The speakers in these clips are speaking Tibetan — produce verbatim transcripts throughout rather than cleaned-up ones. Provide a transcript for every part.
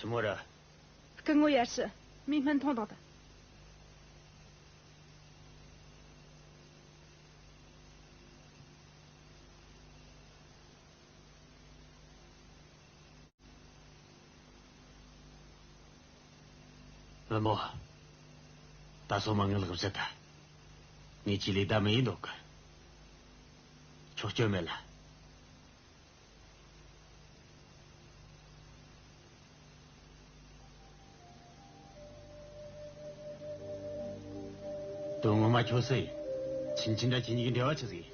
ཆི་མོ་རེད། སྐུ་ངོ་ཡར་ཞུ། མོའི་སྨན་འཐུང་དང་ད། བུ་མོ། ད་སོ་མ་ངའི་ལག་བཞི་ད། ངས་ཁྱེད་ལས་ད་མི་ཡིན་འདུག་གི། ཆོག་སྐྱོན་མེད་ལ། དོན་ངོ་མ་ཁྱོད་སུ་ཡིན། ཆིན་ཆིན་དང་ཁྱེད་གཉིས་ཀྱི་འབྲེལ་བ་ཆི་ཟིག་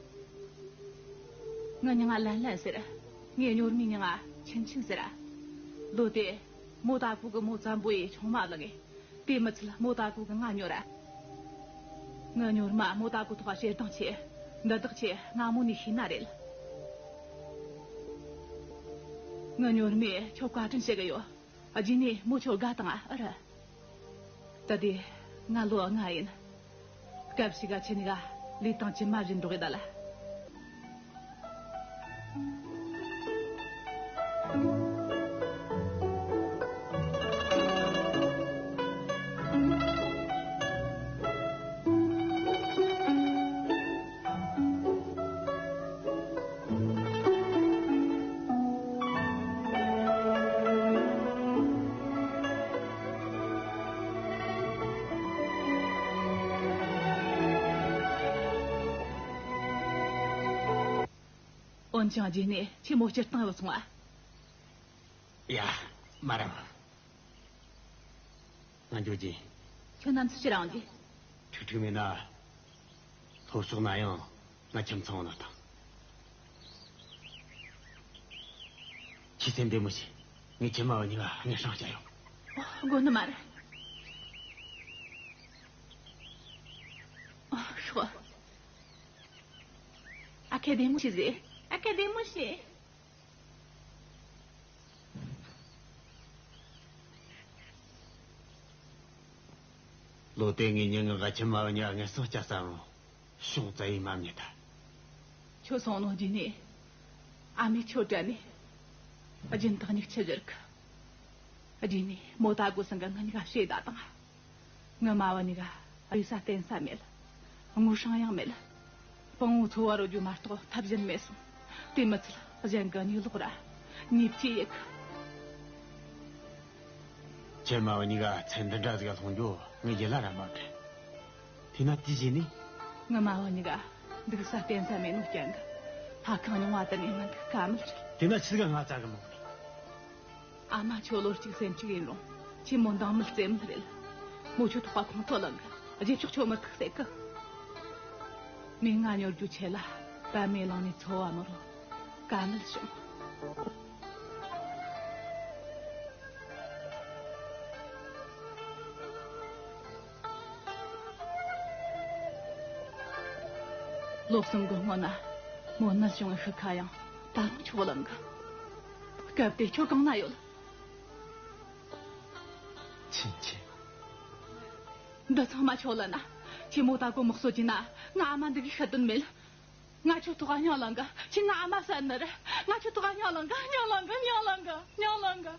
ཡིན། ངའི་མྱིང་ང་ལན་ལན་ཟེར། ངའི་སྨྱོར་མའི་མྱིང་ང་ཆིན་ཆིན་ཟེར། ལོ་དེ་མོ་ད་ཀུ་གི་མོ་ཙམ་པོ་ཡི་ཆུང་མ་ལགས། དེ་མི་ཚད་མོ་ད་ཀུ་གི་ང་སྨྱོར། ངའི་སྨྱོར་མ་མོ་ད་ཀུ་ཐོག་ཞེ་སྡང་ཆེ། འདི་དག་ཆེ་སྔ་མོ་ནས་ཤེས་ན་རེད། ངའི་སྨྱོར་མས་ཁྱོད་བཀའ་དྲིན་ཞུ་གི་ཡོད། རྗེས་ནས་མོ་ཁྱོད་དགའ་དང་ཨ་ར། ད་དེ་ང་ལོ་ལྔ་ཡིན། སྐབས་ཤིག་ག་ཁྱེད་གཉིས་ཀ་ལུས་དང་གཅིན་མ་བཞིན་འགྲོགས་ཡོད་ལ། འོན་ཀྱང་རྗེས་ནས་ཁྱེད་མོ་སྤྱིར་བཏང་ཡོད་སོང་ཨ། ཡ། མ་རབས། ང་འགྱོ་རྒྱུ་ཡིན། ཁྱོད་ནམ་ཚོད་ཕྱིར་འོང་རྒྱུ། ཁྲིག་ཁྲིག་མེད་ན། ལྷོ་ཕྱོགས་ན་ཡང་ང་ཁྱིམ་ཚང་ན་དང་། ཁྱེད་སེམས་བདེ་མོ་བྱོས། ངས་ཁྱེད་མ་བུ་གཉིས་ཀ་ངས་སྲང་བྱ་ཡོང་། ཨོ། དགོས་ནི་མ་རེད། ཨོ། ཧྲོ། ཨ་ཁེ་བདེ་མོ་བྱོས་ཟེར། ཨ་ཁེ་བདེ་མོ་བྱོས། ལོ་དེ་ངའི་མྱིང་ང་ཁྱིམ་མ་བུ་གཉིས་ཀ་ངས་སྲང་བྱ་བསམ་རུང་། ཤོང་རྩ་ཡིན་མ་རྙེད་ད། ཁྱོད་སོང་ནོ་རྗེས་ནས་ཨ་མས་ཁྱོད་དྲན་ནས་སྦྱིན་བདག་མྱིག་ཆུ་བཞུར་གི། རྗེས་ནས་མོ་ད་གོ་སང་གི་ང་གཉིས་ཀ་བཤད་ད་དང་། ངའི་མ་བུ་གཉིས་ཀ་རེ་ས་བརྟེན་ས་མེད། ངུ་སྲང་ཡང་མེད། དཔང་བོ་འཚོ་བ་རོལ་རྒྱུ་མ་གཏོགས་ཐབས་གཞན་མེད་སོང་། དེ་མི་ཚད་གཞན་གི་གཉིད་ལོག་ར་ཉེས་ཆད་ཡི་གི། ཁྱེད་མ་བུ་གཉིས་ཀ་ཚེ་འདི་འདྲ་ཟིག་ལྷུང་རྒྱུ་ངའི་ཡིད་ལ་ར་མ་དྲན། དེས་ན་དེའི་རྗེས་ནས། ངའི་མ་བུ་གཉིས་ཀ་འདུག་ས་བརྟེན་ས་མེད་ནོ་རྐྱེན་གི་ལྷ་ཁང་རྙིང་བ་དེ་ནས་མི་འདུག་ཀ་མེད་རེད། དེས་ན་ཆི་ཟིག་ག་ང་བཙལ་གི་མི་འོང་ནི། ཨ་མ་ཁྱོད་ལོ་གཅིག་སེམས་གཅིག་ཡིན་རུང་ཁྱེད་མོ་འདང་མི་རྩེ་མི་རེད། མོ་ཁྱོད་ཐོག་ཁ་ཁོང་ཁྲོ་ལངས་གི། རྗེས་ཕྱོགས་ཁྱོད་མི་ཐུག་ཟེར་གི། མོས་ང་ཉོར་རྒྱུ་ཆེད་ལ་པད་མའི་གླིང་ནས་འཚོ་བ་མི་རོལ། དཀའ་ངལ་བྱུང་། ལོ་གསུམ་གི་སྔོན་ན་མོ་ནད་བྱུང་བའི་ཤི་ཁ་ཡང་ད་རུང་ཁྱོད་ལངས་གི། སྐབས་དེ་ཁྱོད་གང་ན་ཡོད། ཆིན་ཆིན། འདི་ཚང་མ་ཁྱོད་ལ་ན། ཁྱེད་མོ་ད་གོ་མི་གསོད་ཀྱི་ན། ང་ཨ་མ་འདི་གི་ཤི་དོན་མེད། ང་ཁྱོད་ཐོག་སྙིང་ལངས་གི། ཁྱེད་ང་ཨ་མ་བསད་ནི་རེད། ང་ཁྱོད་ཐོག་སྙིང་ལངས་གི། སྙིང་ལངས་གི། སྙིང་ལངས་གི། སྙིང་ལངས་གི།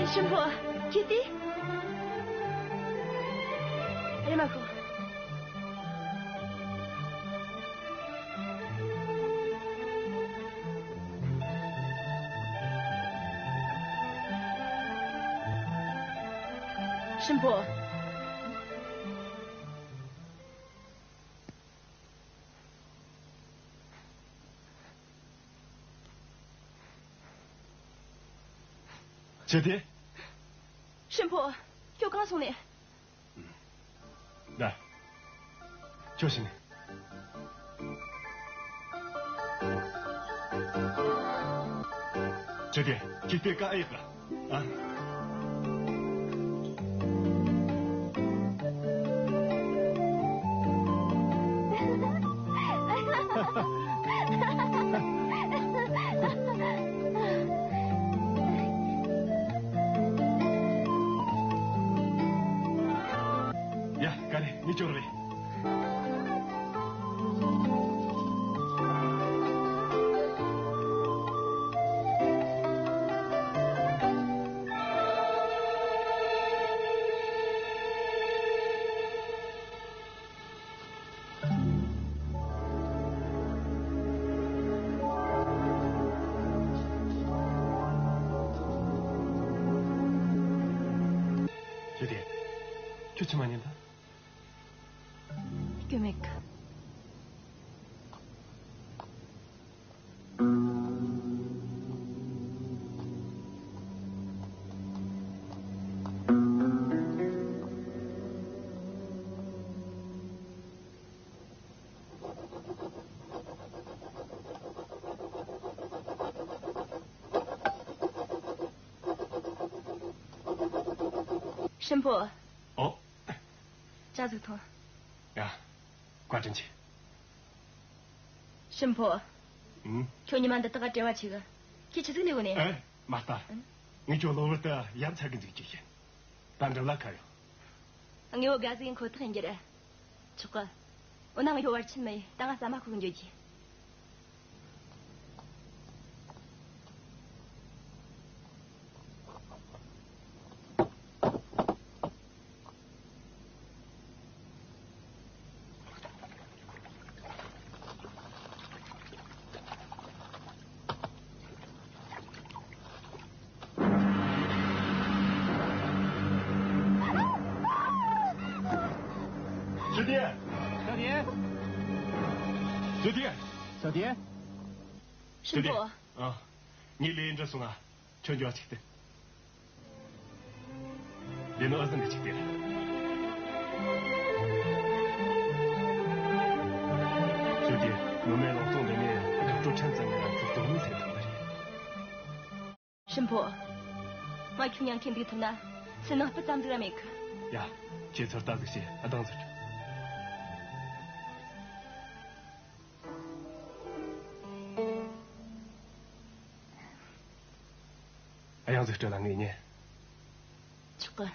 ཧྲིན་པོ། ཁྱེད་དེ། རེམ་མ་ཁོ། ཧྲིན་པོ། ཅི་སྟེ། ཧྲིན་པོ། ཁྱོད་གང་སོང་ནས། ད། ཁྱོད་ཕྱིན་ནས། ཅི་སྟེ། ཅི་སྟེ་ཀ་ཨེ་ཡག་ལ། ཨ། ངས་སྐྱོར་རེད། ཞུ་དེ། ཁྱོད་ཆི་མ་ཉན་ད། སྐྱོན་མེད་གི། ཧྲིན་ཕོ། ཨོ། ཇ་ཟིག་འཐུང་། ཡ། བཀའ་དྲིན་ཆེ། ཧྲིན་ཕོ། ཨུམ། ཁྱོད་ཉི་མ་འདི་དག་ག་བྲེལ་བ་ཆེ་གི། ཁྱོད་ཆི་ཟིག་ལས་གོ་ནས། ཨེ། མ་ལྟ། ཨུམ། ངས་ཁྱོད་གློ་བུར་དུ་ཡ་མཚར་གི་འཇུག་རྒྱུ་ཡིན། ད་འགྲུབ་ལ་ཁ་ཡོད། དངོས་པོ་དགའ་ཟིག་ཡིན་ཁོ་ཐག་ཡིན་རྒྱུ་རེད། ཆོག་གི། འོ་ན་ངས་ཁྱོད་བར་ཆད་མི་ཡེད། ད་ང་ཟ་མ་ཁུག་གི་འགྱོ་རྒྱུ། ཞུ་དེ། ཞུ་དེ། ཞུ་དེ། ཞུ་དེ། ཞུ་དེ། ཧྲིན་ཕོ། ཨ། ངས་ལས་འདྲ་སོང་ང་། ཁྱོད་འགྱོ་ཅིག་སྟེ། འདི་ནི་ཨ་ཟན་གྱི་ཆིག་སྟེ་རེད། ཞུ་དེ། ངོ་མའི་ལོང་སྟོང་འདི་ནས་དགའ་སྤྲོ་ཕྲན་ཙམ་ཡང་རང་ཚོ་དོན་མི་སེམས་ཐུབ་པ་རེད། ཧྲིན་ཕོ། ང་ཁྱོད་མཉམ་འཁྲིད་འདུག་ཐུབ་ན་སུན་སྣང་སྤུ་ཙམ་ཟིག་ར་མེད་གི། ཡ། ཁྱེད་ཚོར་ལྟ་ཟིག་བྱེད། ཨ་དང་ཟིག་ཨ་ཡང་ཟིག་སྤྲོད་ལ་ངེས་ཉེ། ཆོག་གི།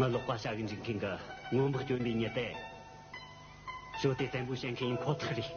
ང་ལོག་པ་བྱ་གི་འཇུག་མཁན་གི་སྔོན་དཔག་སྐྱོན་པའི་མྱི་དེ། ཞོ་དེ་བཙན་པོ་བྱེད་མཁན་ཡིན་ཁོ་ཐག་རེད།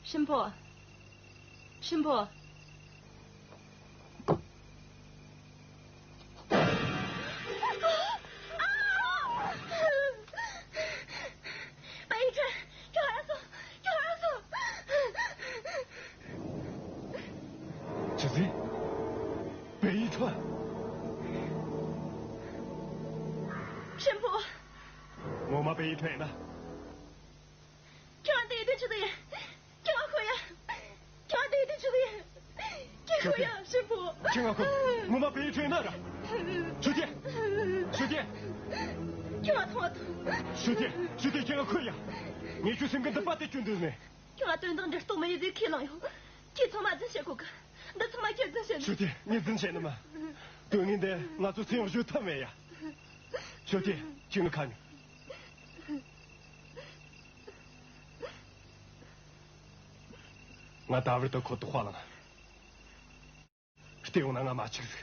ཧྲིན་ཕོ། ཧྲིན་ཕོ། པ་ཡི་ཁྲོན། ཁྱོད་རང་སོང་། ཁྱོད་རང་སོང་། ཅི་ཟེར། པེ་ཡི་ཁྲོན། ཧྲིན་ཕོ། ངོ་མ་པེ་ཡི་ཁྲོན་ཡིན་ན། ཁྱོད་ང་དེ་ཡི་དོན་ཆི་ཟིག་ཡིན། ཁྱོད་ང་ཤོད་ཡ། ཁྱོད་ང་དེ་ཡི་དོན་ཆི་ཟིག་ཡིན། ཁྱོད་ཤོད་ཡ། ཞིག་པོ། ཁྱོད་ང་ཤོད། ངོ་མ་པེ་ཡི་ཁྲོན་ཡིན་ན་ར། ཞུ་རྒྱལ། ཞུ་རྒྱལ། ཁྱོད་ང་ཐོངས་ཐོངས། ཞུ་རྒྱལ། ཞུ་རྒྱལ། ཁྱོད་ང་ཤོད་ཡ། ངས་ཁྱོད་སེམས་ཁུར་འདི་པ་དེ་གྱོན་འདུག་ནས། ཁྱོད་ང་དོན་དག་འདྲི་རྟོག་མི་ཡེ་ཟིག་ཁས་བླངས་ཡོང་། ཁྱོད་ཚང་མ་རྫུན་བཤད་གོ་གི། འདི་ཚང་མ་ཁྱོད་རྫུན་བཤད་ནི། ཞུ་རྒྱལ། ངས་རྫུན་བཤད་ནི་མ། དོན་དངོས་འདི་ང་ཚོ་ཚེ་ཡོང་བརྗོད་ཐབས་མེད་ཡ། ཞུ་རྒྱལ། ཁྱོད་ངའི་ཁ་ཉོན། ང་ད་བར་དུ་ཁོ་ཐག་པ་ལངས། བལྟས་ཡོང་ན་ང་མ་འཆུག་ཟིག་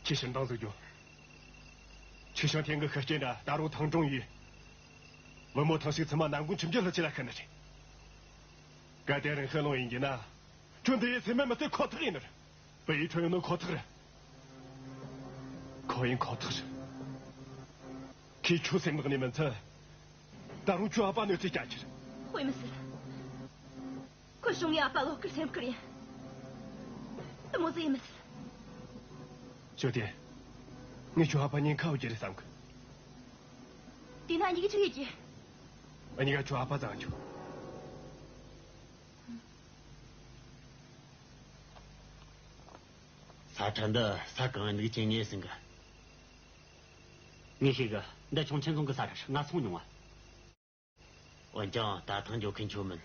ཁྱེད་ཕྱིར་འདང་ཟིག་རྒྱོབ། ཆུ་བྱང་ཐེན་གི་ཤི་རྐྱེན་ར་ད་རུང་ཐང་གྲོང་ཡིན། བུ་མོ་ཐང་ཞིག་ཚང་མ་ནམ་གུང་ཁྲིམས་རྒྱུད་ལྷུ་ཆེ་ལ་ཤི་ནི་རེད། གལ་ཏེ་རིང་ཤི་ལོང་ཡིན་གྱི་ན། ཁྱོད་འདི་ཡི་སེམས་མེད་མི་ཚེ་ཁོ་ཐག་ཡིན་ནི་རེད། པའི་ཁྲོན་ཡོད་ནོ་ཁོ་ཐག་རེད། ཁོ་ཡིན་ཁོ་ཐག་རེད། ཁོས་ཁྱོད་སེམས་ནག་ནས་མི་ཚད། ད་རུང་ཁྱོད་ཨ་ཕ་གནོད་འཚེ་རྒྱག་རྒྱུ་རེད། དཔེ་མི་སྲིད། ཁོ་ཤོང་ངའི་ཨ་ཕ་བློ་དཀར་སེམས་དཀར་ཡིན། དེ་མོ་ཟིག་ཡིན་མི་སྲིད། ཞོ་ཏེ། ངས་ཁྱོད་ཨ་ཕ་ཉེན་ཁ་འོག་གི་རེད་བསམ་གི། དེས་ན་འུ་གཉིས་ཀ་ཆི་ཡེད་རྒྱུ། འུ་གཉིས་ཀ་ཁྱོད་ཨ་ཕ་བཙལ་འགྱོ། ས་ཁྲ་འདི་ས་གང་ཡིན་འདུག་ཅེས་ངས་ཟིན་གི། ངས་ཤེས་གི། འདི་ཁྱུང་ཆེན་རྫོང་གི་ས་ཁྲ་རེད། ང་སོང་མྱོང་བ། འོན་ཀྱང་ད་ཐེངས་འགྱོ་མཁན་ཁྱོད་མིན།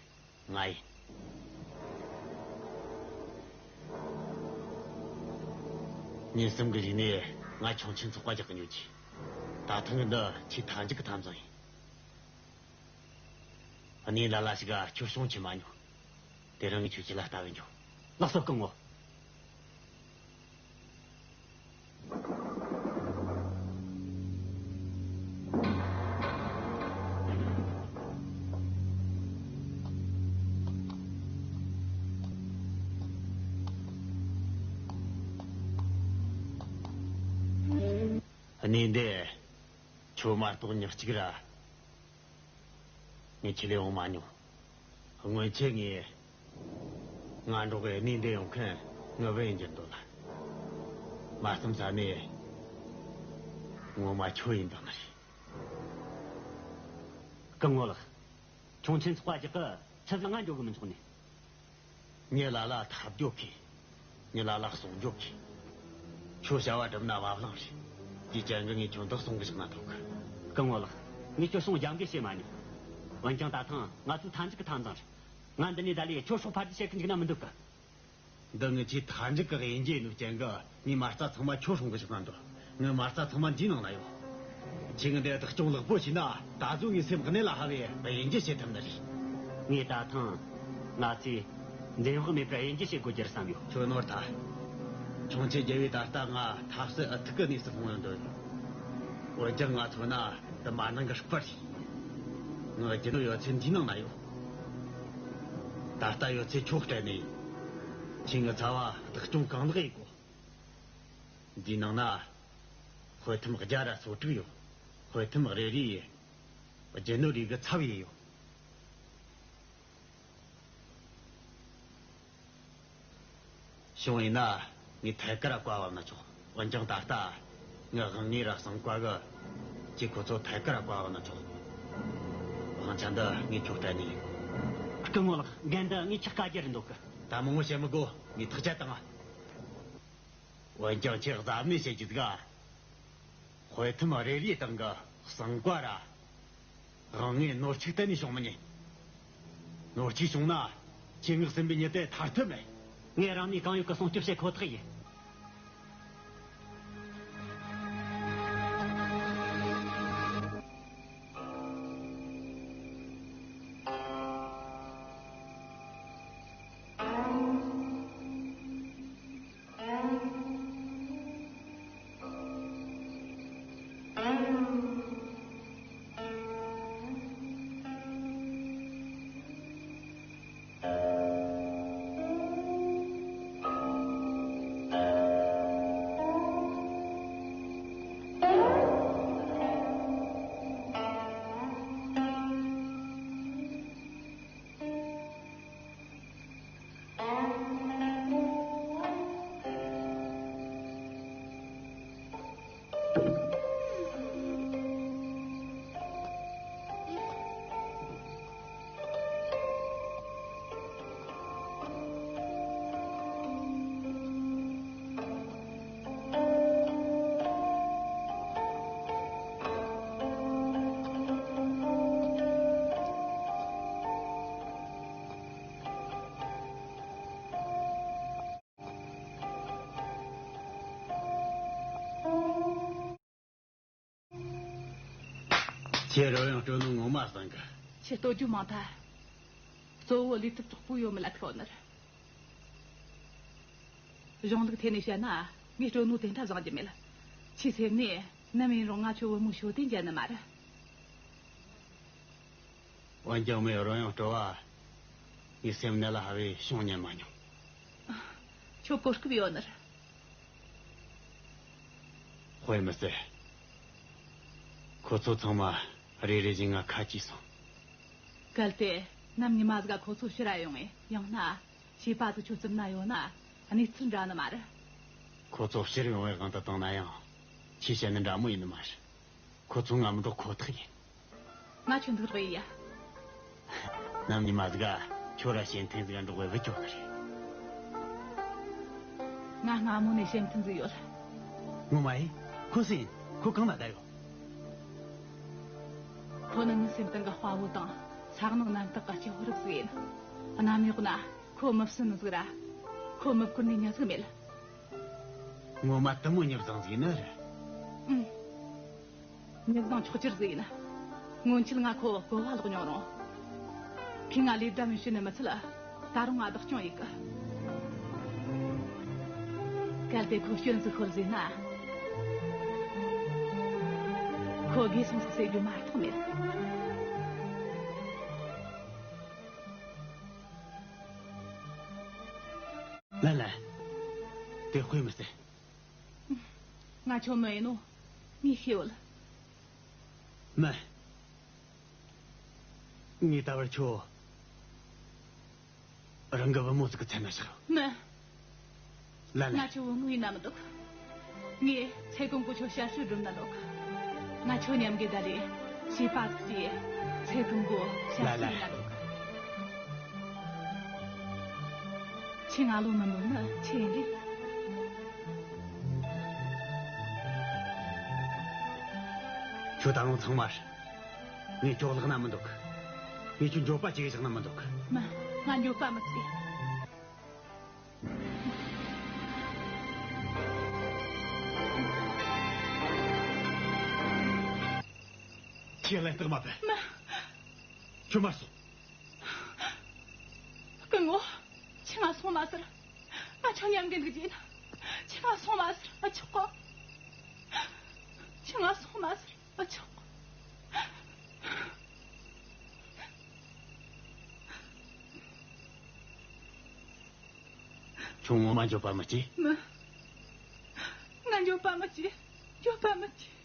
ང་ཡིན། ཉིན་གསུམ་གྱི་རྗེས་ནས་ང་ཁྱུང་ཆེན་ཚོགས་པ་རྒྱག་གི་འགྱོ་རྒྱུ། ད་ཐེངས་འདི་ཆེས་མཐའ་མཇུག་གི་འཐབ་འཛིང་ཡིན། གནས་ལ་ལ་ཞིག་ག་ཁྱོད་སོང་ཆེ་མ་མྱོང་། དེ་རིང་གི་ཁྱོད་ཁྱི་ལ་ལྟ་གི་འགྱོ། ལགས་སོ། སྐུ་ངོ། གནས་འདི་ཁྱོད་མ་གཏོགས་མྱི་གཅིག་ར། ངས་ཁྱེར་ལས་འོང་མ་མྱོང་། སྔོན་ཆད་ངས་ང་འགྲོགས་གི་གནས་འདི་ཡོང་མཁན་ངའི་བུ་ཡིན་གྱི་འདོད་ལ། མ་བསམ་ས་ནས་ངོ་མ་ཁྱོད་ཡིན་དང་ནི་རེད། སྐུ་ངོ་ལགས། ཁྱུང་ཆེན་ཚོགས་པ་རྒྱག་གི་ཆི་ཟིག་ང་འགྱོ་གི་མི་ཆོག་ནས། མྱི་ལ་ལ་ཐབས་སྐྱོ་གི། མྱི་ལ་ལ་གསུང་རྒྱོབ་ཀྱི། ཁྱོད་བྱ་བ་སྒྲུབ་ན་བ་གླང་རེད། དེའི་རྐྱེན་གྱིས་ངས་ཁྱོད་འདི་གསུང་གི་བཞག་ན་འདོད་གི། སྐུ་ངོ་ལགས། ངས་ཁྱོད་གསུང་རྒྱབ་འགལ་བྱེད་མ་མྱོང་། འོན་ཀྱང་ད་ཐེངས་ང་ཚོའི་མཐའ་མཇུག་གི་འཐབ་འཛིང་རེད། ང་འདི་ནས་བསྡད་ལས་ཁྱོད་སྲོག་ཕར་རྒྱུ་བྱེད་གི་འཇུག་ན་མི་འདོད་གི། འདི་ངེད་ཚོའི་མཐའ་མཇུག་གི་དབྱེ་འབྱེད་ཡིན་ནོ་རྐྱེན་གྱིས་ངས་མ་རྩ་ཚང་མ་ཁྱོད་སྲུང་གི་བཞག་ན་འདོད། ངའི་མ་རྩ་ཚང་མ་འདིའི་ནང་ན་ཡོད། ཁྱེད་ངས་འདི་བདག་སྐྱོང་ལེགས་པོ་བྱས་ན་ད་གཟོད་ངའི་སེམས་གནད་ལ་ཧ་བའི་དབྱེ་འབྱེད་བྱེད་ཐུབ་ནི་རེད། ངས་ད་ཐེངས་ང་ཚོས་འཛེམ་བག་མེད་པར་དབྱེ་འབྱེད་བྱེད་དགོས་རྒྱུར་བསམ་ཡོད། ཁྱོད་ནོར་ཐལ། ཁྱུང་ཆེན་རྒྱལ་བོས་ད་ལྟ་ང་ཐབས་ཟད་ཨུ་ཐུག་གི་གནས་སུ་ལྷུང་ཡོད་འདོད། འོན་ཀྱང་ང་མཚོན་ན་འདི་མ་ནིང་གི་རིག་པ་རེད། ངའི་རྒྱུ་ནོར་ཡོད་ཚད་འདིའི་ནང་ན་ཡོད། ད་ལྟ་ཡོད་ཚད་ཁྱོད་སྤྲད་ནས་ཡིན། ཁྱེད་ངའི་ཚབ་བ་བདག་སྐྱོང་གང་ལེགས་ཡེད་དགོས། འདིའི་ནང་ན་དཔེ་ཐུམ་བརྒྱ་ར་སོ་དྲུག་ཡོད། དཔེ་ཐུམ་རེ་རེའི་རྒྱུ་ནོར་རིགས་ཀྱི་ཚབ་བྱས་ཡོད། བྱུང་ཡིན་ན་ངས་ཐད་ཀར་བཀའ་བབས་ན་ཆོག། འོན་ཀྱང་ད་ལྟ་ངའི་དབང་ངེས་ར་གསང་བཀའ་གི་ཁྱེད་ཁོ་ཚོ་ཐད་ཀར་བཀའ་བབས་ན་ཆོག། དབང་ཆ་འདི་ངས་ཁྱོད་སྤྲད་ནི་ཡིན། སྐུ་ངོ་ལགས། འགན་འདི་ངས་ཁྱེད་བཀའ་རྒྱ་རེད་འདོད་གི། ད་མང་བོ་བཤད་མི་དགོས། ངས་ཐག་བཅད་བཏང་། འོན་ཀྱང་ཁྱེད་གཟབ་ནན་བྱེད་རྒྱུ་ཟིག་ག། དཔེ་ཐུམ་རེ་རེའི་སྟེང་གི་གསང་བཀའ་ར། དབང་ངེས་ནོར་ཕྱུགས་གཏན་ནས་བྱུང་མི་ཉན། ནོར་ཕྱུགས་བྱུང་ན་ཆེད་མངགས་ཟིན་པའི་མྱི་དེ་ཐར་ཐབས་མེད། ངས་རང་ནུས་གང་ཡོད་ཀྱིས་སྲུང་སྐྱོབ་བྱེད་ཁོ་ཐག་ཡིན། ཁྱེད་རོལ་དབྱངས་དཀྲོལ་ནོ་ངོ་མ་བཟང་གི། ཁྱེད་ལྟོ་རྒྱུ་མང་ཐལ། གཙོ་བོ་ལས་ཐུབ་གྲོགས་པོ་ཡོད་མེད་ལ་ཐུག་ནི་རེད། གཞུང་ལུགས་ཐད་ནས་བཤད་ན་ངས་དཀྲོལ་ནོ་དེ་འདྲ་བཟང་རྒྱུ་མེད། ཁྱེད་སེམས་ནས་ནམ་ཡིན་རུང་ང་ཁྱོད་བུ་མོ་ཞོ་དེ་འཇལ་ནི་མ་རེད། འོན་ཀྱང་མོས་རོལ་དབྱངས་དཀྲོལ་བ་ངའི་སེམས་ནད་ལ་ཧ་བའི་བྱུང་ཉན་མ་མྱོང་། ཁྱོད་གོ་སྐབས་ཡོད་ནི་རེད། དཔེ་མི་སྲིད། ཁོ་ཚོ་ཚང་མ་རེ་རེ་བཞིན་ང་ཁ་གྱེས་སོང་། གལ་ཏེ་ནམ་ཉི་མ་ཟིག་ག་ཁོ་ཚོ་ཕྱིར་ར་ཡོང་ངེ་ཡང་ན་བྱིས་པ་ཚོ་ཁྱོད་རྩིབ་ན་ཡོད་ན་གནས་ཚུལ་འདྲ་ནི་མ་རེད། ཁོ་ཚོ་ཕྱིར་ཡོང་བའི་དབང་དུ་བཏང་ན་ཡང་ཁྱེད་བཤད་ནི་འདྲ་མོ་ཡིན་ནི་མ་རེད། ཁོ་ཚོ་ང་མི་འགྲོ་ཁོ་ཐག་ཡིན། ང་ཁྱོད་འདུག་རེད་ཡ། ནམ་ཉི་མ་ཟིག་ག་ཁྱོད་ར་ཤེས་ཐེངས་ཟིག་ག་འགྲོགས་པའི་བུ་ཁྱོད་ནི་རེད། ང་སྔ་མོ་ནས་ཤེས་ཐེངས་ཟིག་ཡོད། ངོ་མ་ཡིན། ཁོ་སུ་ཡིན། ཁོ་གང་ན་བསྡད་ཡོད། ཁོ་ནི་ངའི་སེམས་གཏིང་གི་དཔའ་བོ་དང་ས་ནག་གནམ་དག་གི་སྐྱེ་བོ་རབས་ཟིག་ཡིན། གནམ་འོག་ན་ཁོ་མི་བསད་ནི་ཟིག་ར། ཁོ་མི་བཀུར་ནི་ཉག་ཟིག་མེད། ངོ་མ་དུ་མོ་ཉེ་བཟང་ཟིག་ནི་རེད། ཨུམ། ཉེ་བཟང་ཆོག་ཅེས་ཟིག་ཡིན། སྔོན་ཆད་ང་ཁོ་གོ་བ་ལོག་མྱོང་རུང་། ཁོས་ང་ལེ་བདའ་མི་བྱེད་ནི་མི་ཚད། ད་རུང་ང་བདག་སྐྱོང་ཡེད་གི། གལ་ཏེ་ཁོ་སྐྱོན་ཟིག་ཤོར་ཟིན་ན། ཁོ་དགེ་སོང་ཟིག་ཟེར་རྒྱུ་མ་གཏོགས་མེད། ལ་ལ། དེ་དཔེ་མི་སྲིད། ང་ཁྱོད་མི་ཡིན་ནོ། ངས་ཤེས་ཡོད། མིན། ངས་ད་བར་ཁྱོད་རང་གི་བུ་མོ་ཟིག་གི་མཚན་ན་བཞག་མིན། ལ་ལ། ང་ཁྱོད་བུ་མོ་ཡིན་ན་མི་འདུག་ངས་ཚེ་གང་པོ་ཁྱོད་ཞབས་ཞུ་སྒྲུབ་ན་འདུག་ང་ཁྱོད་མཉམ་གི་ད་རེས་བྱིས་པ་ཟིག་གི་ཚེ་གང་པོ་ཞབས་ལ་ལ། ཞུ་ཡིན་ན་འདུག་ཁྱེད་ང་བློ་མི་འདོན་ནི་ཆི་ཡིན་རེད། ཁྱོད་ད་རུང་ཚང་མ་རེད། ངས་ཁྱོད་བརླག་ན་མི་འདུག་ངས་ཁྱོད་འགྱོད་པ་བྱེད་བཞག་ན་མི་འདུག་མིན། ང་འགྱོད་པ་མི་བྱེད། ཁྱེད་ལན་རྟགས་མ་ཕེ། མིན། ཁྱོད་མར་སོང་། སྐུ་ངོ། ཁྱེད་ང་སོང་མ་ཟེར། ང་ཁྱོད་མཉམ་གི་འདུག་རྒྱུ་ཡིན། ཁྱེད་ང་སོང་མ་ཟེར། ཨ་ཆོག་གོ། ཁྱེད་ང་སོང་མ་ཟེར། ཨ་ཆོག་གོ། ཁྱོད་ངོ་མ་འགྱོད་པ་མི་སྐྱེ། མིན། ང་འགྱོད་པ་མི་སྐྱེ། འགྱོད་པ་མི་སྐྱེ།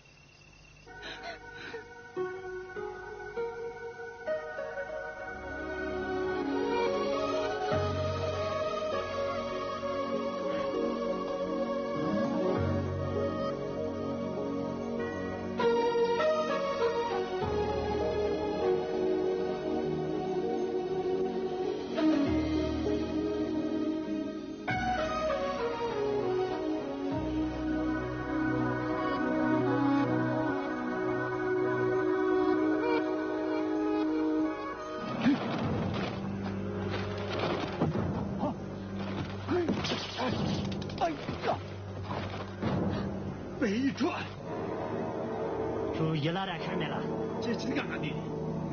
པེ་ཡི་ཁྲོ། ཁྱོད་ཡིད་ལ་ར་ཤར་མེད་ལ། ཁྱེད་ཆི་ག་ང་འདི་ནི།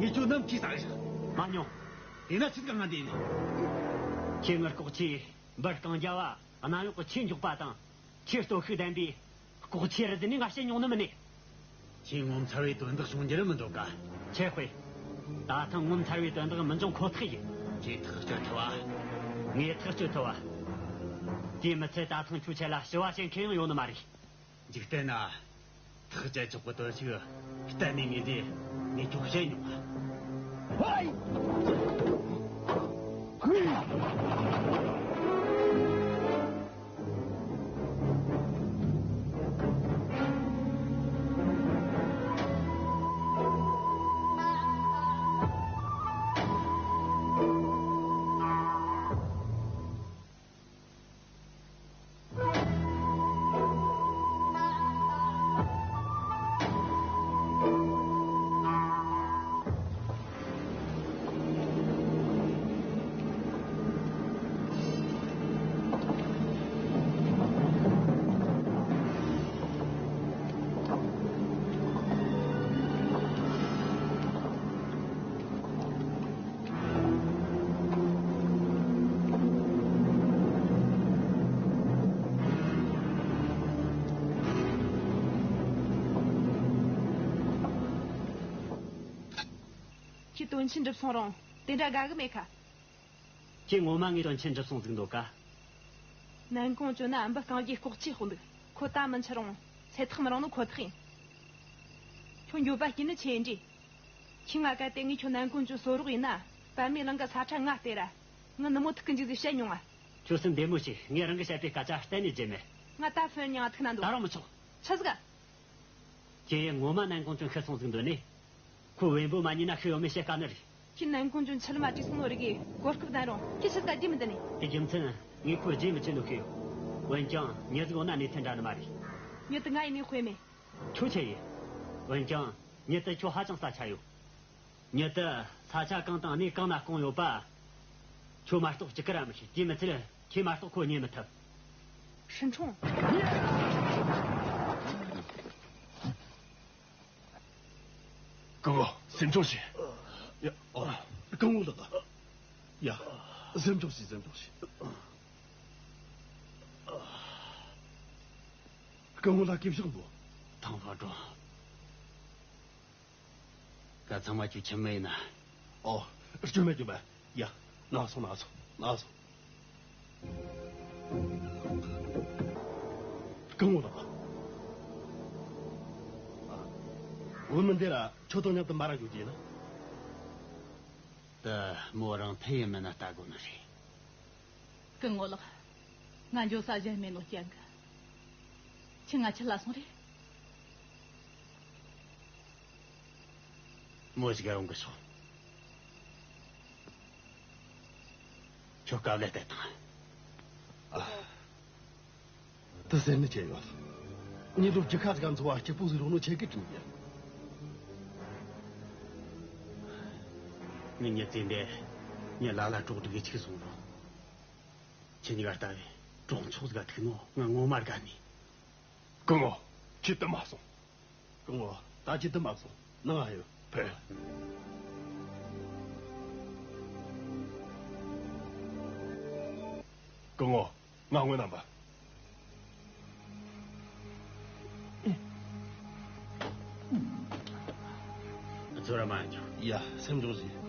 ངས་ཁྱོད་ནམ་མཁའི་ས་གི་ཞིག་མ་མྱོང་། དེ་ན་ཆི་ག་ང་འདི་ནི། ཁྱེད་ངར་ལྐོག་ཆེ། འབུར་རྐང་རྒྱབ་བ། གནམ་འོག་གི་ཆེས་མགྱོགས་པ་དང་། ཆེས་སྟོབས་ཤུགས་ལྡན་པའི་ལྐོག་ཆེ་རི་ཟིན་ནི་ང་བཤད་མྱོང་ནི་མིན་ནི། ཁྱེད་ངོ་མཚར་བའི་དོན་དག་བྱུང་རྒྱུ་རེད་མི་འདུག་ག་ཆེ་དཔེ། ད་ཐེངས་ངོ་མཚར་བའི་དོན་དག་མི་འབྱུང་ཁོ་ཐག་ཡིན། ཁྱེད་ཐག་གཅོད་ཐུབ་བ། ངས་ཐག་གཅོད་ཐུབ་བ། དེ་མི་ཚད་ད་ཐེངས་ཁྱོད་ཆེད་ལ་ཞུ་བ་བྱེད་མཁན་ཡང་ཡོད་ནི་མ་རེད། འཇིག་རྟེན་ན་ཐག་བཅད་ཆོག་པའི་དོན་ཞིག་གཏན་ནས་མེད་ཟེར་ངས་ཁྱོད་བཤད་མྱོང་ང་། ཧོའི། ཧུའི། ཁྱེད་དོན་ཆེན་འགྲུབ་སོང་རུང་དེ་འདྲ་དགའ་གི་མེད་ཁ། ཁྱེད་ངོ་མ་ངའི་དོན་ཆེན་འགྲུབ་སོང་ཟིག་འདོད་ཀ། ནན་ཀོང་ཅུན་ན་འབུ་རྐང་རྗེས་ལྐོག་ཆས་དཔོག་འདུག་ཁོ་ད་མི་འཆི་རུང་ཚེ་ཐག་མི་རིང་ནོ་ཁོ་ཐག་ཡིན། ཁྱོད་འགྱོད་པ་སྐྱེས་ནི་ཆེ་འདྲི། ཁྱི་ང་གལ་ཏེ་ངས་ཁྱོད་ནན་ཀོང་ཅུན་གསོད་རོགས་ཡིན་ན། པད་མའི་གླིང་གི་ས་ཁྲ་ང་སྟེར་ར། ངི་ནུ་མོ་ཐུག་གི་འཇུག་ཟིག་བཤད་མྱོང་ང་། ཁྱོད་སེམས་བདེ་མོ་བྱོས། ངས་རང་གི་བཤད་པའི་སྐད་ཆ་གཏན་ནས་བརྗེད་མེད། ང་ད་ཧྥན་ཉང་ཐུག་ན་འདུག་ད་རུང་མི་ཆོག་ཆི་ཟིག་ཁྱེད་ངོ་མ་ནན་ཀོང་ཅུན་ཤི་སོང་ཟིག་འདོད་ནི། ཁོ་བེམ་པོ་མ་ཉིད་ན་ཤི་ཡོད་མེད་བཤད་དཀའ་ནི་རེད། ཁྱེད་ནན་ཀོང་ཅུན་ཆི་ལ་མ་བྲིས་སོང་ནོ་རིག་གི་གོ་སྐབས་ལྡན་རུང་ཁྱེད་ཆི་ཟིག་བརྗེད་མི་འདི་ནི། དེ་རྒྱུ་མཚན་ངས་ཁོ་རྗེས་མི་ཆེ་ནོ་ཤི་ཡོད། འོན་ཀྱང་མྱི་ཟིག་འོ་ན་གནས་ཚུལ་འདྲ་ནི་མ་རེད། མྱི་དེ་ང་ཡིན་ནི་དཔེ་མེད། ཁྱོད་ཆི་ཡིན། འོན་ཀྱང་མྱི་དེ་ཁྱོད་ཧ་ཅང་ས་ཆ་ཡོད། མྱི་དེ་ས་ཆ་གང་དང་གནས་གང་ན་སྐུངས་ཡོད་པ། ཁྱོད་མ་གཏོགས་གཅིག་གིས་ར་མི་ཤེས། དེ་མི་ཚད་ཁྱེད་མ་གཏོགས་ཁོ་རྙེད་མི་ཐུབ། ཧྲིན་ཁྲོང་། སྐུ་ངོ། སེམས་ཆུང་བྱོས། ཡ། ཨ། སྐུ་ངོ་ལགས། ཡ། སེམས་ཆུང་བྱོས། སེམས་ཆུང་བྱོས། སྐུ་ངོ་ལགས་སྐྱིད་ཤོག་འདུག་ཐང་ཧྥང་ཀྲུང་། ད་ཚང་མ་ཁྱོད་ཁྱིམ་མི་ཡིན་ན། ཨོ། སྐྱོན་མེད། སྐྱོན་མེད། ཡ། ན་སོང་། ན་སོང་། ན་སོང་། སྐུ་ངོ་ལགས། ཨ། འོ་མི་འདི་ར་ཁྱོད་དང་མཉམ་དུ་མར་ར་འགྱོ་རྒྱུ་ཡིན་ན། ད་མོ་རང་འཐད་ཡིན་མིན་ན་ལྟ་དགོས་ནི་རེད། སྐུ་ངོ་ལགས། ང་འགྱོ་ས་གཞན་མེད་ནོ་རྐྱེན་གྱིས། ཁྱེད་ང་ཁྲིད་ལ་སོང་རེད། མོ་ཞིག་ག་ཡོང་གི་སོང་། ཁྱོད་དཀའ་ལས་གཏད་དང་། ཨ། དེ་ཟེར་ནི་ཆེ་ཡོད། ཉི་རུབ་རྒྱུ་ཁ་ཟིག་ག་འཚོ་བ་སྐྱིད་པོ་ཟིག་རོགས་ནོ་ཆེ་གི་དྲིན་ཡིན། ངའི་མྱི་ཚེ་འདི་ངས་ལ་ལ་གྲོགས་སྒྲིག་གི་ཆིག་སོང་རུང་། ཁྱེད་གཉིས་ཀ་ལྟ་བུའི་གྲོགས་མཆོག་ཟིག་ག་ཐུག་ནོ་ང་ངོ་མ་དགའ་ནི། སྐུ་ངོ། ཁྱེད་དུ་མ་སོང་། སྐུ་ངོ། ད་ཁྱེད་དུ་མ་སོང་། ནང་ང་ཡོད། ཕེབས། སྐུ་ངོ། ང་སྔོན་ན་འབབ། ཚོར་མ་འཇོག་ཡ། སེམས་འཇོག་ཟིན།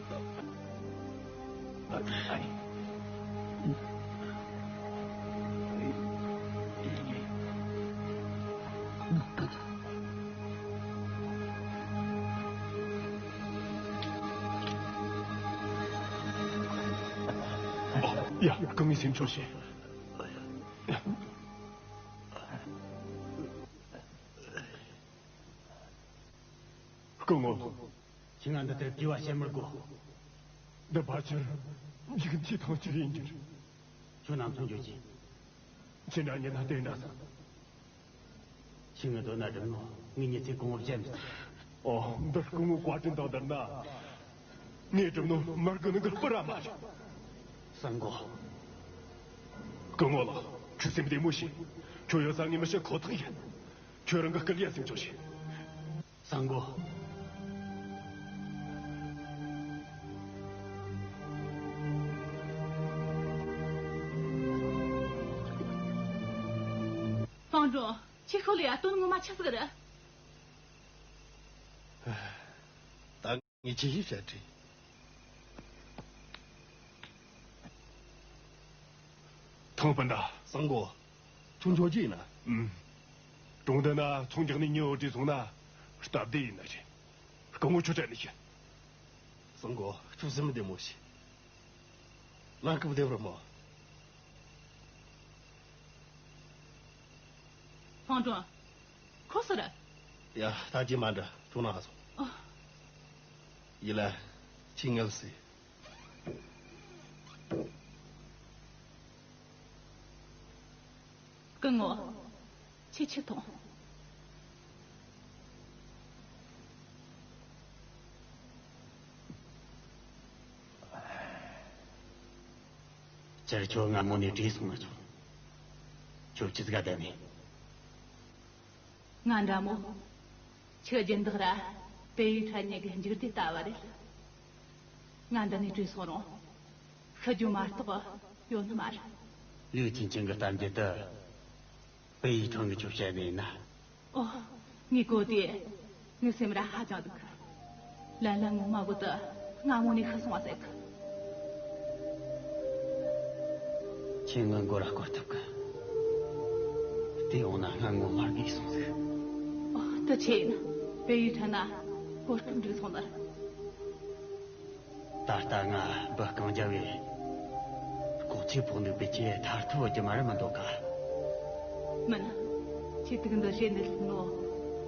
ཡ། སྐུ་ངོ་སེམས་ཆུང་བྱོས། སྐུ་ངོ། ཁྱེད་ང་འདི་ལྟར་དུས་བ་བཤད་མི་དགོས། འདི་ཕལ་ཆེར་འཇིག་རྟེན་ཐང་ཆད་ཡིན་རྒྱུ་རེད། ཁྱོད་ནང་ཚུད་འགྱོ་རྒྱུ། ཁྱེད་འདྲ་ཉིད་ན་དེ་འདྲ་ཟེར། ཁྱེད་ངའི་དོན་ན་སྒྲུབ་ནོ་ངའི་མྱི་ཚེ་གོང་བུ་བཅད་མི་ཐུབ། ཨོ། འདི་སྐུ་ངོ་བཀའ་དྲིན་དང་བསྡུར་ན། ངས་སྒྲུབ་ནོ་མར་གི་ནང་གི་སྤུ་ར་མ་རེད། སང་གོ། སྐུ་ངོ་ལགས། ཁྱོད་སེམས་བདེ་མོ་བྱོས། ཁྱོད་ཡོད་ས་ངས་མི་ཤི་ཁོ་ཐག་ཡིན། ཁྱོད་རང་གི་སྐུ་ལ་སེམས་ཆུང་བྱོས། སང་གོ། ཧྥང་ཀྲུང་། ཁྱེད་ཤོག་ལེ་ཡ། དོན་ངོ་མ་ཆི་ཟིག་རེད། ད་ངས་ཅི་ཞིག་བཤད་དྲིས། ཐང་སྤུན་ཟླ། སང་གོ། ཁྱོད་འགྱོ་རྒྱུ་ཡིན་ན། ཨུམ། གྲོང་རྡལ་ན་ཚོང་རྒྱག་ནི་མྱི་ཡོད་བྲིས་སོང་ན་སྟབས་བདེ་ཡིན་ན་རེད། སྐུ་ངོ་ཁྱོད་དྲན་ནས་ཤི། སང་གོ། ཁྱོད་སེམས་བདེ་མོ་བྱོས། ལམ་སྐབས་བདེ་བར་སྨོན། ཧྥང་ཀྲུང་། ཁོ་སུ་རེད། ཡ། ད་ཅི་མ་འདྲ། ཁྱོད་ནང་སོང་། ཨ། ཡིན་ལ། ཁྱི་ངལ་སྲིད། སྐུ་ངོ། ཁྱེད་ཆི་ཐོངས། སྤྱིར་ཁྱོད་སྔ་མོ་ནས་བྲོས་སོང་ན་ཆོག་ཁྱོད་ཅི་ཟིག་ག་བསྡད་ནས། ང་འདྲ་མོ། ཁྱི་སྦྱིན་བདག་ར་པེ་ཡི་ཁྲ་གཉིས་ཀྱི་མཇུག་འབྲས་ལྟ་བ་རེད། ང་འདི་ནས་བྲོས་སོང་རུང་། ཤི་རྒྱུ་མ་གཏོགས་ཡོད་ནི་མ་རེད། ལིའུ་ཆིང་ཆིང་གི་གཏམ་རྒྱུད་དེ་པེ་ཡི་ཁྲང་གིས་ཁྱོད་བཤད་ནི་ཡིན་ན། ཨོ། ངས་གོ་དུས་ངའི་སེམས་ར་ཧ་ཅང་སྡུག་གི། ལན་ལན་ངོ་མ་གོ་དུས་སྔ་མོ་ནས་ཤི་སོང་བ་ཟེར་གི། ཁྱེད་ངའི་མགོ་ར་སྐོར་ཐུབ་གི། དེ་འོང་ན་ང་ངོ་མ་འགས་སོང་ཟིག། ཨོ། དེ་ཆི་ཡིན། བལ་ཡུལ་ཁྲིད་ན་གོ་སྐབས་འགྲིག་སོང་ནི་རེད། ད་ལྟ་ང་འབུ་རྐང་རྒྱབ་བས་ལྐོག་ཚོས་ཕོག་འདུག་པས་ཁྱེད་ཐར་ཐབས་ཡོད་རྒྱུ་མ་རེད་མི་འདུག་ག། མིན། ཁྱེད་དུག་འདི་བཞེས་ནས་སླེབས་ནོ་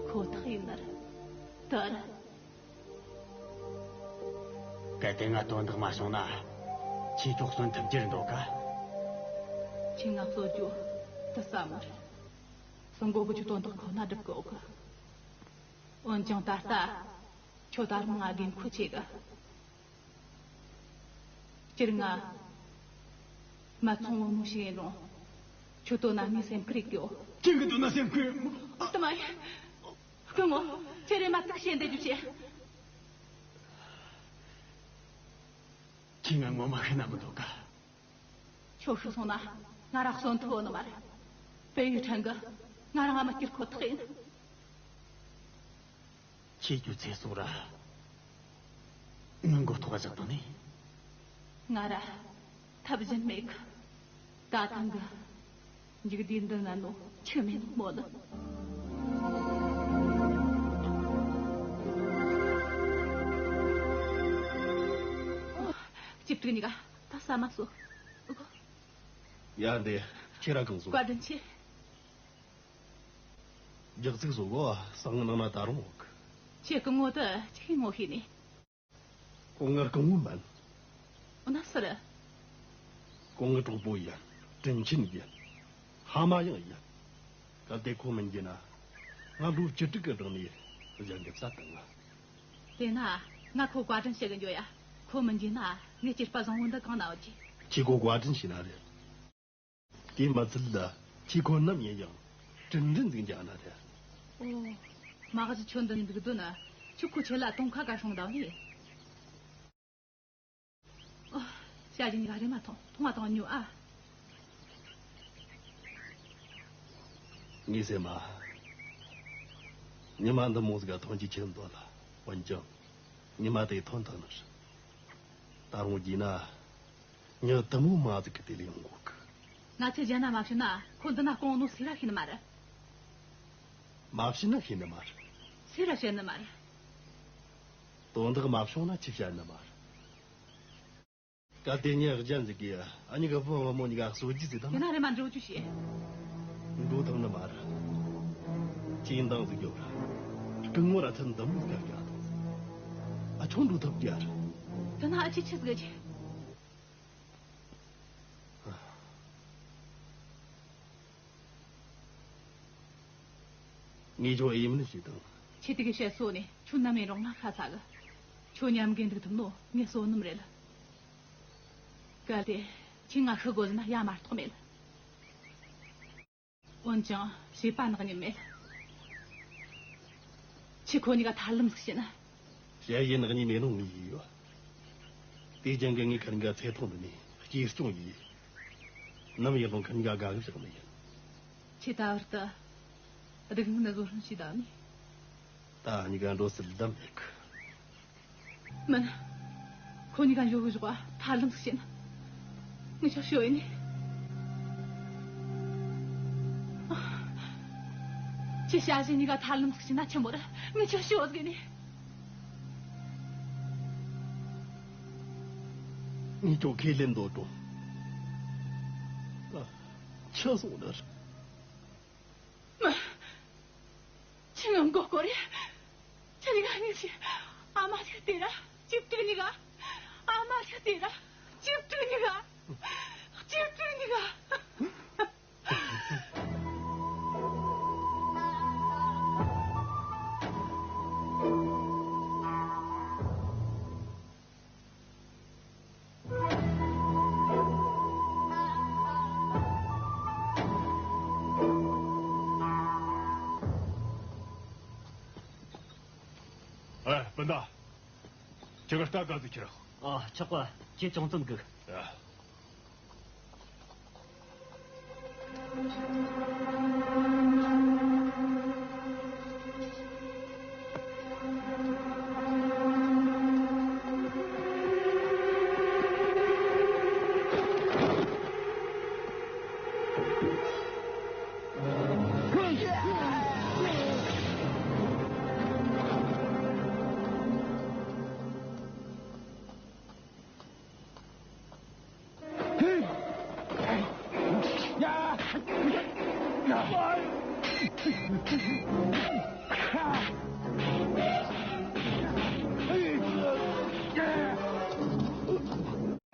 ཁོ་ཐག་ཡིན་ནི་རེད། དེ་རེད། གལ་ཏེ་ང་དོན་དག་མ་བྱུང་ན་ཁྱེད་ཀྱོག་གསོན་ཐུབ་རྒྱུ་རེད་འདུག་ག། ཁྱེད་ང་གསོད་རྒྱུ་དེ་སླ་མོ་རེད། སྲུང་འགོ་གི་ཁྱོད་དོན་དག་ཁོ་ན་སྒྲུབ་གི་ཡོད་གི། འོན་ཀྱང་ད་ལྟ་ཁྱོད་ད་རུང་ང་དགོས་མཁོ་ཆེ་གི། སྤྱིར་ང་མ་ཚོང་བུ་མོ་ཞིག་ཡིན་རུང་ཁྱོད་དོན་ན་ངའི་སེམས་ཁུར་ཡོད་གི་ཡོད། ཁྱེད་ཀྱི་དོན་ན་སེམས་ཁུར་ཡོད་མོ། དེ་མ་ཡིན། སྐུ་ངོ། ཁྱེད་རེ་མ་ཐུག་བཤད་འདོད་རྒྱུ་བྱེད། ཁྱེད་ང་ངོ་མ་ཤི་ན་མི་འདོད་ག། ཁྱོད་ཤི་སོང་ན་ང་རང་གསོན་ཐུབ་བོ་ནི་མ་རེད། བལ་ཡུལ་ཁྲིད་གི་ང་རང་ང་མི་སྐྱུར་ཁོ་ཐག་ཡིན། ཁྱེད་ཀྱི་ཚེ་སྲོག་ར་ངའི་མགོ་ཐོག་བཞག་བཏང་ནས། ང་ར་ཐབས་གཞན་མེད་གི། ད་ཐེངས་གི་འཇིག་རྟེན་འདི་ན་ནོ་ཆི་མེད་ནོ་མོ་ལ། སྐྱིད་སྡུག་གཉིས་ཀ་ད་ཟ་མ་ཟོ། ཡ་འདི་ཁྱེད་ར་གང་སོང་། བཀའ་དྲིན་ཆེ། རྒྱག་ཚིག་བཟོ་གོ་སང་ནང་ན་ད་རུང་འོག་ཁྱེད་སྐུ་ངོ་དུ་ཅི་ངོ་ཤེས་ནས། ཁོང་ངའི་སྐུ་ངོ་མིན། འོ་ན་སུ་རེད། ཁོང་ངའི་གྲོགས་པོ་ཡིན། དྲིན་ཆེན་ཡིན། ཕ་མ་ཡང་ཡིན། གལ་ཏེ་ཁོ་མི་འགྱུར་ན། ང་ལོ་བཅུ་དྲུག་གི་གྲངས་ནས་གཞན་གྱི་བསད་བཏང་ང་། དེས་ན་ང་ཁོ་བཀའ་དྲིན་ཞུ་གི་འགྱོ་ཡ། ཁོ་མི་འགྱུར་ན་ངའི་སྐྱེས་པ་བཟང་བོ་འདི་གང་ན་ཡོད་ཀྱི། ཁྱེད་ཁོ་བཀའ་དྲིན་ཞུ་ན་རེད། དེ་མ་ཚད་ལ་ཁྱེད་ཁོ་ནམ་ཡིན་ཡང་དྲིན་དྲན་ཟིག་འཇགས་ན་རེད། ཨོ། མ་གཞི་ཁྱོད་འདི་ནས་འདུག་འདོད་ན་ཁྱོད་ཁོ་ཁྱེད་ལ་དོང་ཁ་ག་སོང་བསྡད་ནི། ཨོ། ཞ་ཞི་གཉིས་ཀ་རེ་མ་ཐོང་ཐོང་བ་དང་ཉོ་ཨ། ངའི་སེམས་མ། ཉི་མ་འདི་མོ་ཟིག་ག་ཐོན་གྱི་ཁྱེད་འདོད་ལ། འོན་ཀྱང་ཉི་མ་དེ་ཐོན་ཐོན་ནི་རེད། ད་རུང་བགྱིས་ན། ཉི་དུ་མོ་མ་ཟིག་གི་དེ་ལས་ཡོང་གོ་གི། ང་ཚོས་གཞན་ན་མ་བྱིན་ན་ཁོ་འདི་ན་སྐོང་ནོ་སུས་ར་ཤེས་ནི་མ་རེད། མ་བྱིན་ན་ཤེས་ནི་མ་རེད། སུས་ར་བཤད་ནི་མ་རེད། དོན་དག་མ་བྱུང་ན་ཅི་བཤད་ནི་མ་རེད། གལ་ཏེ་ཉི་གཞན་ཟིག་གིས་ཨ་ཉི་གི་བུ་བུ་མོ་གཉིས་ཀ་གསོད་རྒྱུ་ཟིག་དང་། དེ་ན་རེ་མ་འགྲོ་རྒྱུ་བྱེད། འགྲོ་ཐུབ་ནི་མ་རེད། ཅི་ཡིན་དང་ཟིག་ཡོད་ར། སྐུ་ངོ་ར་ཐུན་འདི་མོ་ཟིག་ག་དང་། ཨ་ཆུང་འགྲོ་ཐུབ་རྒྱུ་ར། དེ་ན་ཨ་ཅེ་ཆི་ཟིག་གི། ངས་ཁྱོད་ཨེ་མིན་ཞིག་དང་། ཁྱེད་དེ་གི་བཤད་སོ་ནས་ཁྱོད་ནམ་ཡིན་རུང་ང་ཁ་ཚ་གི། ཁྱོད་མཉམ་གི་འདུག་ཐུབ་ནོ་ངའི་བསོད་ནམས་རེད། གལ་ཏེ་ཁྱེད་ང་ཤི་དགོས་ན་ཡ་མ་གཏོགས་མེད། འོན་ཀྱང་བྱས་པ་ནག་ཉེས་མེད། ཁྱེད་ཁོ་གཉིས་ཀ་ཐར་ལམ་ཟིག་བྱེད་ན། བྱས་ཡིན་ནག་ཉེས་མེད་ནོ་ངས་ཡིན་ཡོད། དེ་རྐྱེན་གྱིས་ངས་ཁིར་ག་ཚེ་ཐོག་འདི་ནས་གཅེས་སྐྱོང་ཡིས། ནམ་ཡིན་རུང་ཁིར་ག་དགའ་གི་བཞག་ནི་ཡིན། ཁྱེད་ད་བར་དུ་སྡུག་བསྔལ་བཟོད་སྲན་བྱས་བསྡད་ནི། ད་གཉིས་ཀ་འགྲོ་སྲིད་ལམ་མེད་གི། མིན། ཁོ་གཉིས་ཀ་འགྱོ་གི་ཞོག་པ་ཐར་ལམ་ཟིག་བྱེད་ན། ངས་ཁྱོད་ཤོད་ཡིན་ནི། ཁྱེད་ཞ་ཞི་གཉིས་ཀ་ཐར་ལམ་ཟིག་བྱེད་ན་ཆི་མོ་རེད། ངས་ཁྱོད་ཤོད་ཟིག་ཡིན་ནི། ངས་ཁྱོད་ཁས་ལེན་འདོད་འགྲོ། ཁྱི་སོང་ནི་རེད། མ། ཁྱི་ངམ་མགོ་སྐོར་རེད། ཁྱི་གཉིས་ཀ་གཉིས་ཀྱི་ཨ་མ་ཞིག་དེ་ར་ཅིབ་ཏུ་གཉིས་ཀ་ཨ་མ་ཞིག་དེ་ར་ཅིབ་ཏུ་གཉིས་ཀ་ཅིབ་ཏུ་གཉིས་ཀ་ཨེ། སྤུན་ཟླ། ཁྱེད་ཀྱི་རྟ་ག་ཚོད་ཁྱེར། ཨ། ཆོག་པ། ཁྱེད་ཅུང་ཙམ་སྒུག་ཨ།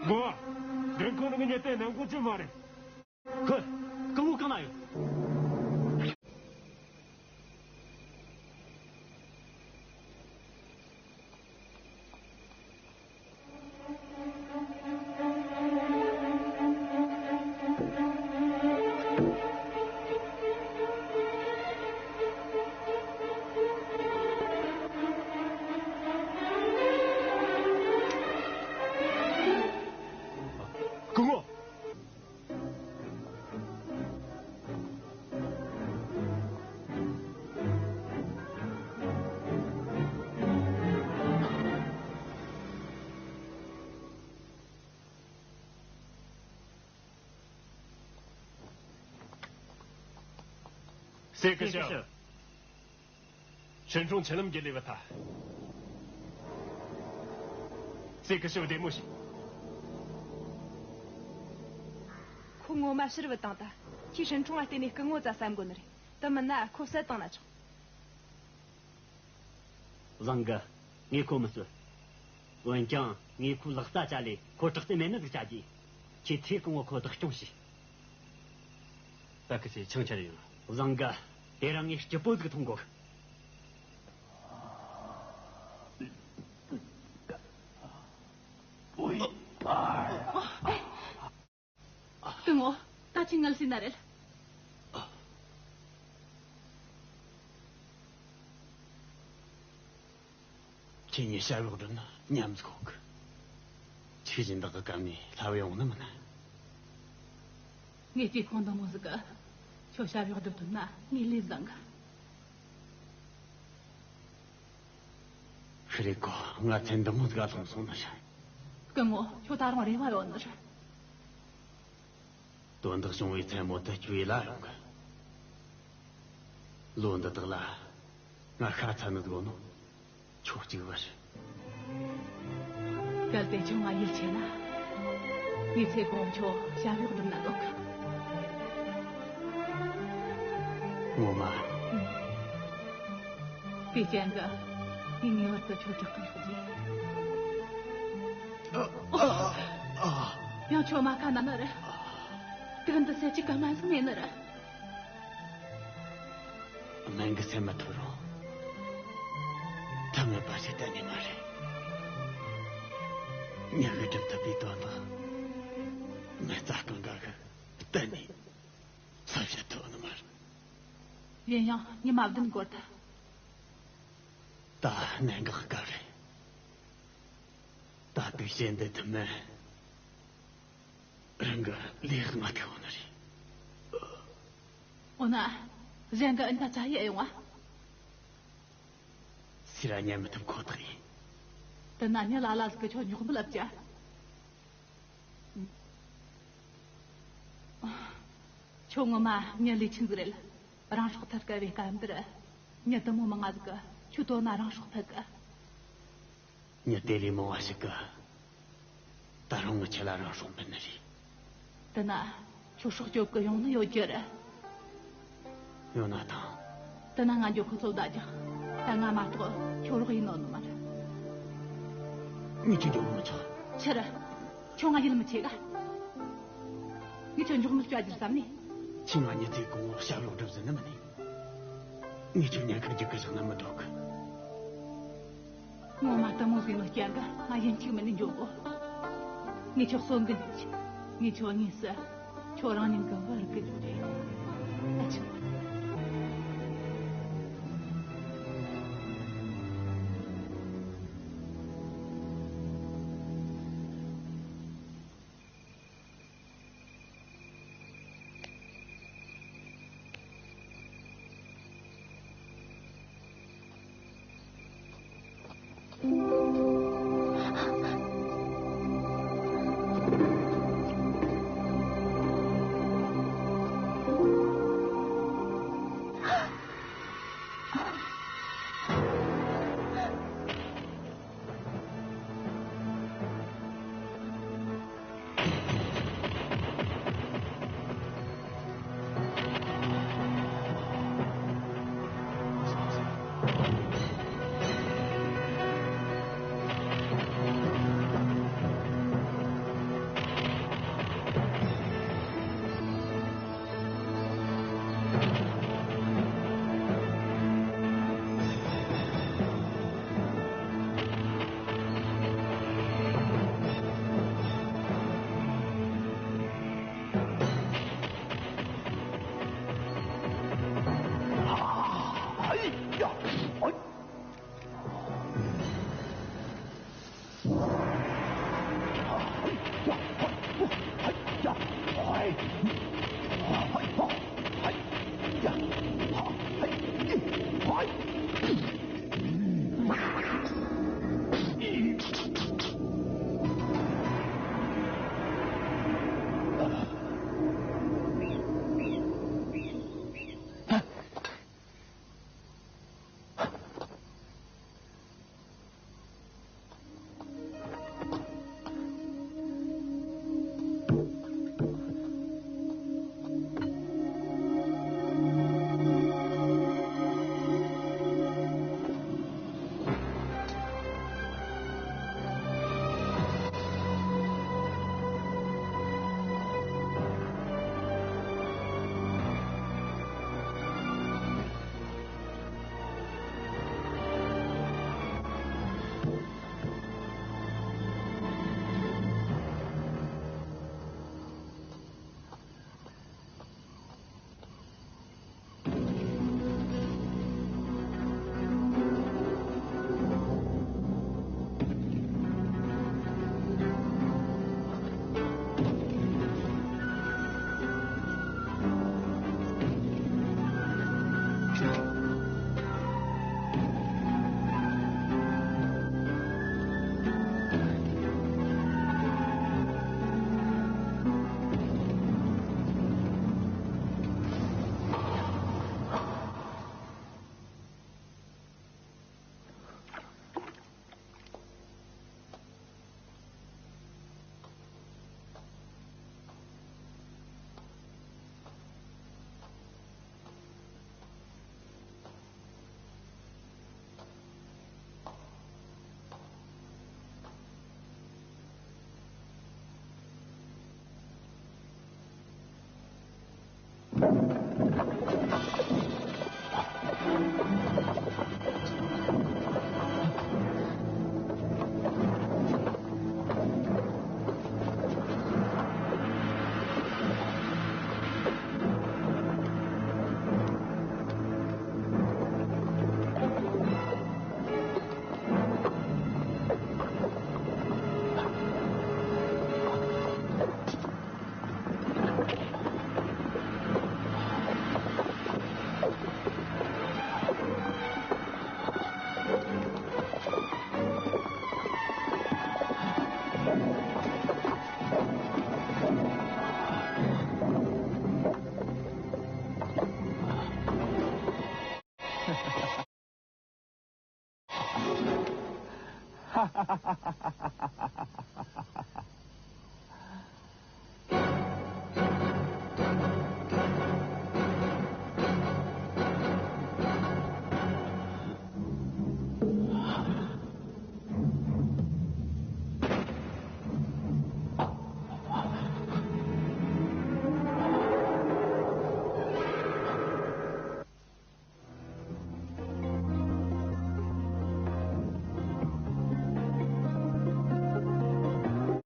གོ། མགྲོན་ཁང་ནང་གི་ཉེས་དོན་ནང་ཁོ་ཅི་མ་རེད། ཧོ། སྐུ་ངོ་གང་ན་ཡོད། སྐུ་ངོ། སྲས་སྐུ་ཞབས། ཧྲིན་ཀྲུང་ཆུ་ལམ་གྱི་ལས་བུ་ཐ། སྲས་སྐུ་ཞབས་བདེ་མོ་ཞིག་ཁོ་ངོ་མ་ཕྱིར་བུད་བཏང་ད། ཁྱིས་ཧྲིན་ཀྲུང་ང་བལྟས་ནས་སྐུ་ངོ་ཙ་བསམ་དགོས་ནི་རེད། དེ་མིན་ན་ཁོ་བསད་བཏང་ན་ཆོག་བཟང་གི། ངས་ཁོ་མི་གསོད། འོན་ཀྱང་ངས་ཁོའི་ལག་རྩལ་བཅད་ལས་ཁོ་དྲག་རྩལ་མེད་ནི་ཟིག་བྱ་རྒྱུས། ཁྱེད་ཚེ་གང་བོ་ཁོ་བདག་སྐྱོང་བྱོས། ད་གི་ཚེ་ཆང་ཆར་ཡོང་། བཟང་གི། དེ་རིང་ངས་སྐྱིད་པོ་ཟིག་འཐུང་དགོས། སྐུ་ངོ། ད་ཅི་ངལ་གསོས་ན་རེད། ཁྱེད་གཉིས་ཞབས་གཡོག་སྒྲུབ་ན་ཉམས་ཟིག་ཡོང་གི། ཆུ་བཞི་འདག་གི་སྐབས་ནས་ལྷ་བུ་ཡོང་ནི་མིན་ན། ངས་སྐྱེ་ཁུངས་འདི་མོ་ཟིག་གི། ཁྱོད་ཞབས་གཡོག་སྒྲུབ་ཐུབ་ན་ངས་ལས་བཟང་གི། ཤི་རེ་ཀོ། ང་ཚེ་འདི་མོ་ཟིག་ག་ལྷུང་སོང་ནི་རེད། སྐུ་ངོ། ཁྱོད་ད་རུང་རེ་བ་ཡོད་ནི་རེད། དོན་དག་བྱུང་བའི་མཚན་མོ་དེ་ཁྱོད་ཡིད་ལ་ཡོང་གི། ལོ་འདི་དག་ལ་ང་ཤ་ཚ་ནི་དགོས་ནོ། ཁྱོད་གཅིག་བར། གལ་ཏེ་ཁྱོད་ང་ཡིད་ཆེས་ན། ངས་ཚེ་གང་ཁྱོད་ཞབས་གཡོག་སྒྲུབ་ན་འདོད་གི། ངོ་མ། དེ་རྐྱེན་གྱིས་ངས་ངེས་པར་དུ་ཁྱོད་སྐྲག་གི་ཡོད་ཀྱི། ཡང་ཁྱོད་མ་ཁ་ན་ནི་རེད། དུག་འདི་ཟེར་གྱི་ག་མ་ཟིག་མེད་ནི་རེད། སྨན་གྱི་སེམས་མ་ཐོར་རོ། ཐབས་མེད་པ་ཞིག་གཏན་ནས་མ་རེད། མྱི་གིས་སྒྲུབ་ཐུབ་པའི་དོན་དག་མི་རྩ་གང་ག་གིས་གཏན་ནས་བསམ་བྱེད་ཐུབ་ནི་མ་རེད། ཡིན་ཡང་ཉི་མ་བདུན་འགོར་ཐལ། ད་གནད་འགག་ག་རེད། ད་དུས་ཆེན་འདི་ཐུབ་མིན། རང་གི་ལས་ང་ཐེ་འོ་ན་རེད། འོ་ན། གཞན་གྱི་འདི་ད་ཆ་ཡེ་ཡོང་ང་། སི་ར་ཉན་མི་ཐུབ་ཁོ་ཐག་ཡིན། དེ་ན་མྱི་ལ་ལ་ཟིག་གི་ཁྱོད་མགྱོགས་མི་ལབ་ཀྱ། ཁྱོད་ངོ་མ་མྱི་ལས་ཆེན་ཟིག་རེད། རང་སྲོག་ཐར་དཀའ་བའི་སྐབས་འདིར། མྱི་དུ་མོ་མང་ང་ཟིག་གི་ཁྱོད་དོ་ན་རང་སྲོག་ཐར་གི། མྱི་དེ་ལས་མང་བ་ཞིག་གིས་ད་རུང་ངི་ཆེད་ལ་རང་སྲོག་འབུལ་ནི་རེད། དེ་ན་ཁྱོད་སྲོག་སྐྱོབ་གི་ཡོང་ནི་ཡོད་རྒྱུ་རེད། ཡོད་ན་ཐང་། དེ་ན་ང་འགྱོ་གི་ཚོད་ལྟ་རྒྱག་ད་ང་མ་གཏོགས་ཁྱོད་རོགས་ཡིན་ནོ་ནི་མ་རེད། ངས་ཁྱོད་འགྱོ་གི་མི་ཆོག་ཕྱིར། ཁྱོད་ང་ཡིད་མི་ཆེས་ག་ངས་ཁྱོད་མགྱོགས་མི་བཅོ་རྒྱུར་བསམ་ནས། ཁྱོས་ང་མྱི་ཚེ་གང་བོ་ཞབས་ལོག་སྒྲུབ་ཟིན་ནི་མིན་ནས། ངས་ཁྱོད་ཉེན་ཁ་འཇུག་གི་བཞག་ན་མི་འདོད་གི། ངོ་མ་དུ་མོ་ཟིག་ནོ་རྐྱེན་གི་ང་ཡིན་གཅིག་མིན་ནས་འགྱོ་གོ། ངས་ཁྱོད་གསོན་གི་འཇུག་གི། ངས་ཁྱོད་དངོས་སུ་ཁྱོད་རང་ཉིད་གི་བུ་རིག་གི་འཇུག་རེད། ད་ཆི།